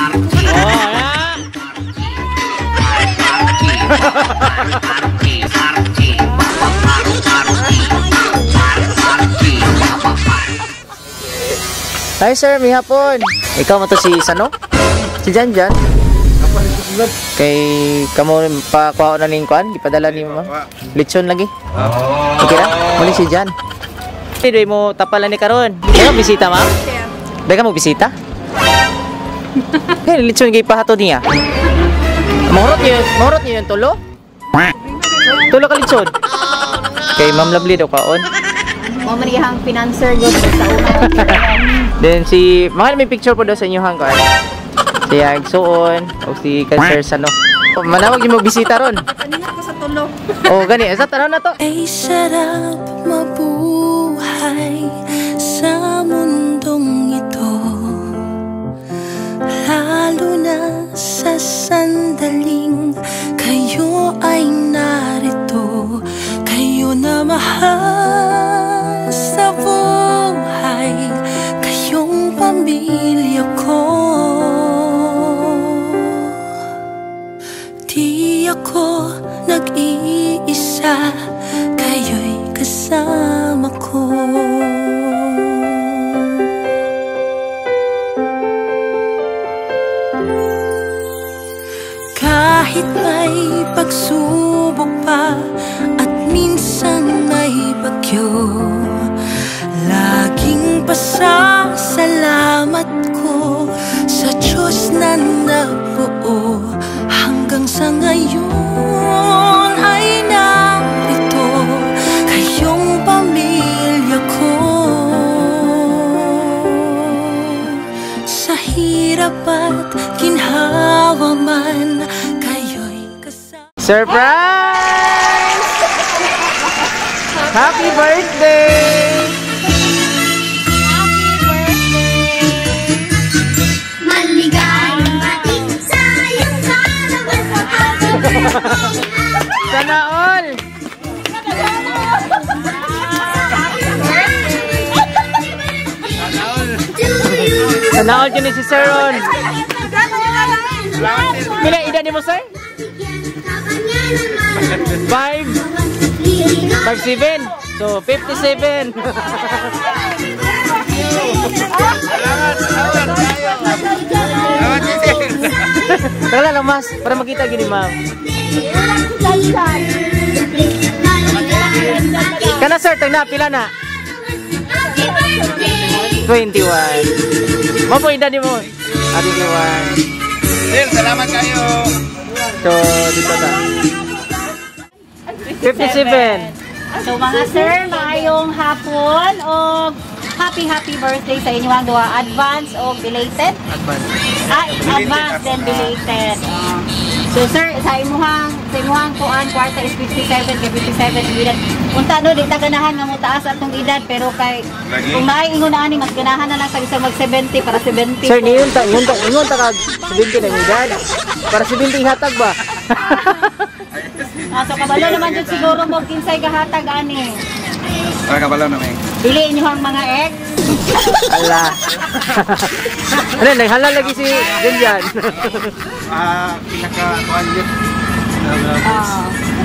Oh, ya. Hi sir, may hapon. Ikaw mo to si Sano? Si Jan Jan? Kay kamo pa kuha na ning kuan, gipadala ni ma'am. Litson lagi. Okay ra? Muli si Jan. Pwede mo tapalan ni karon. Kaya bisita, ma'am? Dai ka mo bisita? Kay litson kay pahatod niya. Mahurot niyo yung tulo? Tulo ka litson. Kay Ma'am Lovely daw kaon. Mo man iyang financer gud sa una. Then si mga may picture po daw sa inyo hang kuan. Si Agsuon o si Cancer Sano. Manawag yung magbisita ron. Kanina ko sa tulo. Oh, gani. Sa tanaw na to. Ay sarap mabuhay sa mundong ito, lalo na sa sandaling kayo ay narito. Kayo na mahal sa buhay, kayong pamilya ko. Di ako nag-iisa, kayo'y kasama ko. Kahit may pagsubok pa at minsan may bagyo, laging pasasalamat ko sa Diyos na nabuo. Hanggang sa ngayon ay narito kayong pamilya ko. Sa hirap at ginhawa man, kayo'y kasama. Surprise! Happy birthday! Happy birthday! Maligayang bati sa iyong kaarawan. Happy birthday! Sana all! Sana all yun si Sir Ron. Pila edad ni mo, sir? 5 5 7. So 57. Tara lang mas para makita gini ma'am. Kana sir, tagna pila na? 21. Mo po edad ni mo? 21. Sir, salamat kayo. So dito ta. 57. So mga sir, maayong hapon o happy happy birthday sa inyo ang duha. Advance o belated? Advance. Ah, advance then belated. So sir, sa imuhang kuan kwarta is 57 kay 57 edad. Unta no di ta ganahan nga motaas atong edad pero kay kung naay ingon ani mas ganahan na lang sa bisag mag 70 para 70. Sir, niyon ta kag 70 na edad. Para 70 ihatag ba? Ah, so kabalo naman jud siguro mo kinsay gahatag ani. Para kabalo na may. Dili inyo ang mga ex. Ala. Ano, naghala lagi si Junjan. Ah, pinaka kuan yun.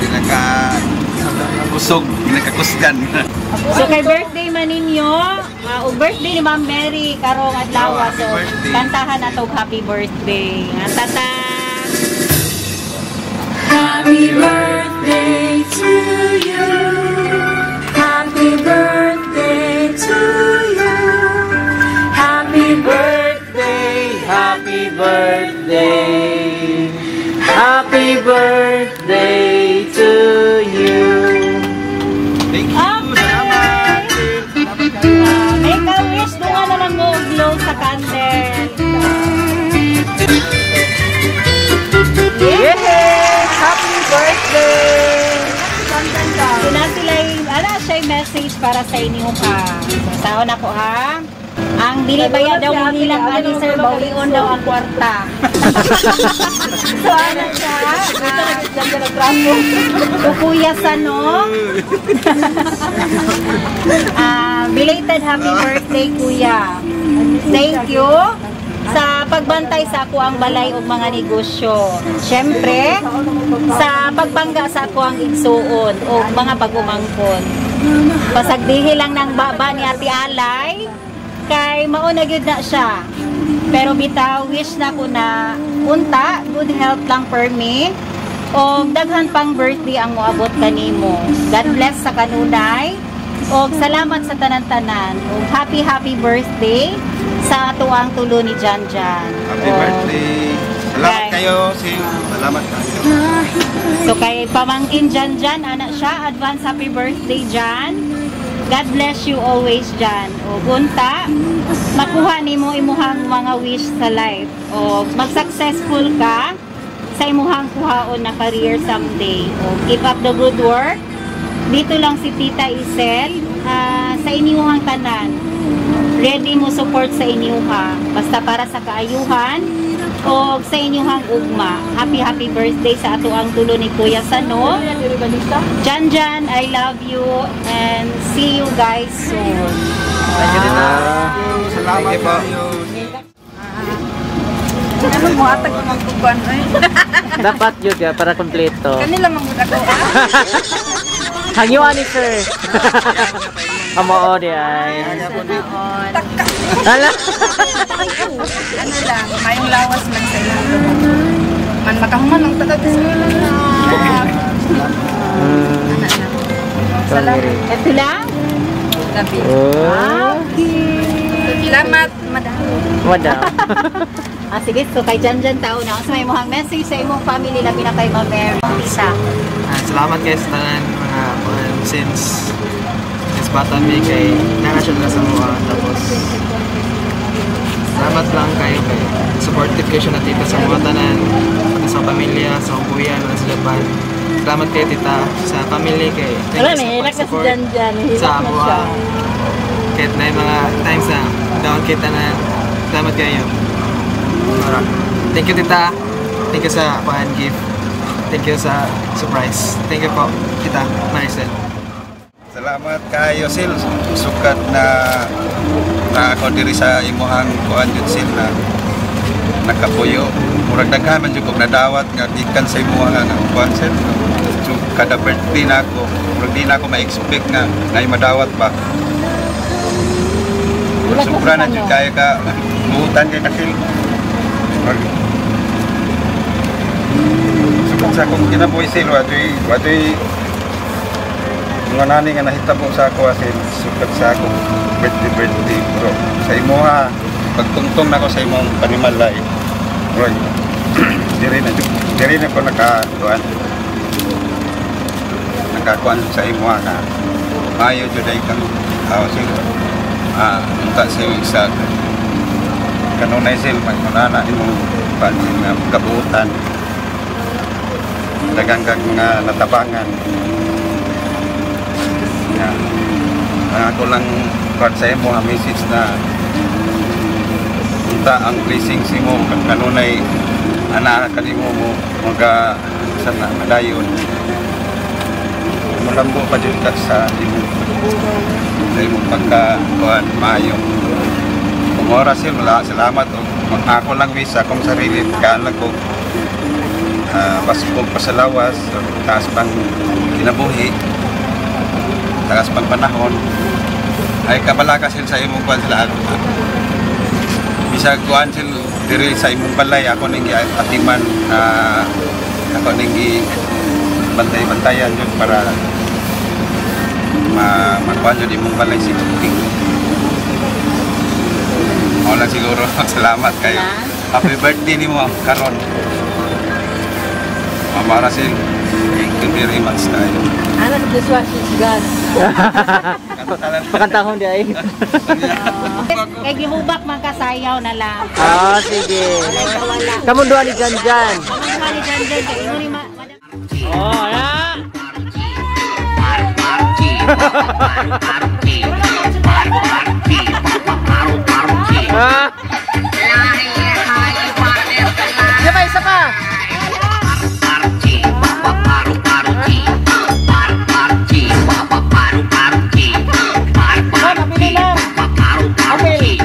Pinaka kusog, pinaka kusgan. So kay birthday man ninyo, og birthday ni Ma'am Mary karong adlaw. Oh, so kantahan nato happy birthday. Tata. Happy birthday to you. Happy birthday to you. Happy birthday, happy birthday. Happy birthday to you. Thank you. Salamat. Make a wish, doon na lang mo glow sa candle. Yeah! Happy birthday! So na sila yung, ala siya yung message para sa inyo ha. So, saon ako ha. Ang dili baya daw mo nilang ani sir, bawion daw ang kwarta. So ano siya? Kuya Sano. Belated happy birthday, kuya. Thank you. Sa pagbantay sa ako ang balay ug mga negosyo. Syempre, sa pagpangga sa ako ang igsuon o mga pag-umangkon. Pasagdihi lang ng baba ni Ate Alay kay mao na gyud na siya. Pero bitaw, wish na ko na unta good health lang per me o daghan pang birthday ang moabot kanimo. God bless sa kanunay og salamat sa tanan-tanan. Og happy happy birthday sa atuang tulo ni Jan Jan. Happy birthday. Salamat kayo, Sil. Salamat kayo. So kay pamangkin Jan Jan, anak siya, advance happy birthday Jan. God bless you always, Jan. O unta, makuha nimo imuhang mga wish sa life. O mag-successful ka sa imuhang kuhaon na career someday. O keep up the good work. Dito lang si Tita Isel, sa inyuhang tanan. Ready mo support sa inyuha. Basta para sa kaayuhan o sa inyuhang ugma. Happy happy birthday sa ato ang tulo ni Kuya Sano. Jan Jan, I love you and see you guys soon. Thank you, Tita. Salamat kayo. Ano mo atag mga kukuan ay? Dapat yun ya, para kompleto. Kanila man gud ako. Hangyuan ni sir. Amo di ay. Taka. Hala. Ano lang, mayong lawas lang sa ilang man makahuman lang taga sa. Salamat. Ito lang. Gabi. Oh. Salamat, madam. Madam. Ah, sige, so kay Jan Jan tao na. Sa may muhang message sa imong family, labi na kay Ma'am Mary. Tita. Ah, salamat guys sa tanan mga kuan since bata mi kay naa siya sa mga, tapos salamat lang kayo kay supportive kayo siya na tita sa mga tanan, pati sa pamilya, sa kuya na sa Japan. Salamat kayo, tita, sa family kay thank you sa pag-support sa amo, kahit na yung mga times na down kita na. Salamat kayo. Mara. Thank you, tita. Thank you sa kuan gift. Thank you sa surprise. Thank you po, Tita Maricel. Salamat kayo, Sil. Sukat na na ako diri sa imuhang kuan jud, Sil, na nakapuyo. Murag daghan man jud kog nadawat nga gikan sa imuha nga kuan, Sil. So kada birthday na ako, murag di na ako ma-expect nga naay madawat ba. Sobra na jud kayo ka buutan kay ka, Sil. Murag sukad sa akong kinabuhi, Sil, wadoy mga nani nga nahitabo sa ako as sukad sa akong birthday birthday, bro. Sa imuha pagtungtong nako sa imong panimalay, bro, diri na ko nakakuan nakakuan sa imuha nga maayo jud ay kang aw sil. Unta sa kanunay, sil, magmunana imong pansin nga kabuutan, daghang kag mga natabangan nga ang ako lang kuan sa imo nga message na unta ang blessings imo kanunay ana kanimo mo maga sana madayon, mulambo pa jud ka sa imong pagka kuan maayo. Kung oras, sil, wala, salamat. Og ako lang wish sa akong sarili kaan lang ko baskog pa sa lawas, taas pang kinabuhi, taas pang panahon ay kabala ka, sil, sa imong kuan sila. Bisag kuan, sil, diri sa imong balay ako ning atiman, ako ning bantay-bantayan yun para ma makuan yun imong balay si King. Mao lang siguro. Salamat kayo. Happy birthday nimo karon. Mama Rasil, thank you very much tayo. Ano sa dishwashing gas? Pakantahon di ay. Kay gihubak man ka, sayaw na lang. Ah, sige. Walay kawala. Kamong duha ni Jan Jan. Kamong duha ni Jan Jan kay imo ni madam. Oh, ya. Ah. Isa pa, isa pa. Ma'am, apili lang. Apil.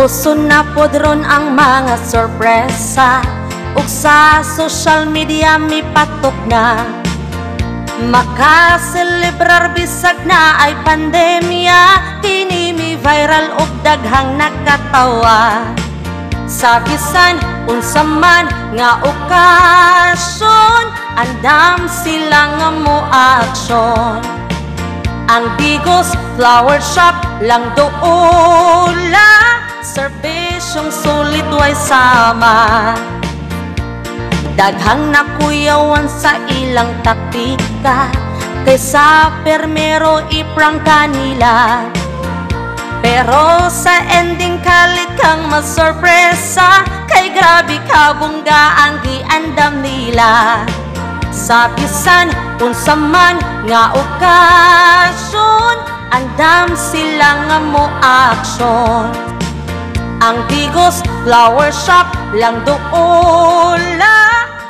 Uso na pod ron ang mga sorpresa, ug sa social media mipatok na. Makaselebrar bisag naay pandemya. Kini mi viral og daghang nakatawa. Sa bisan unsa man nga okasyon, andam sila nga mo aksyon. Ang Digos Flower Shop lang doula, serbisyong sulit, way sama. Daghang nakuyawan sa ilang taktika, kaysa permero i-prank nila. Pero sa ending, kalit kang masorpresa, kay grabe kabungga ang giandam nila. Sa bisan unsa man nga okasyon, andam sila nga mo aksyon. Ang Digos Flower Shop lang doula,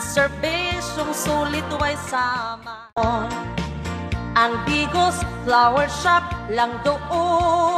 serbisyong sulit, way sama. Ang Digos Flower Shop lang doula.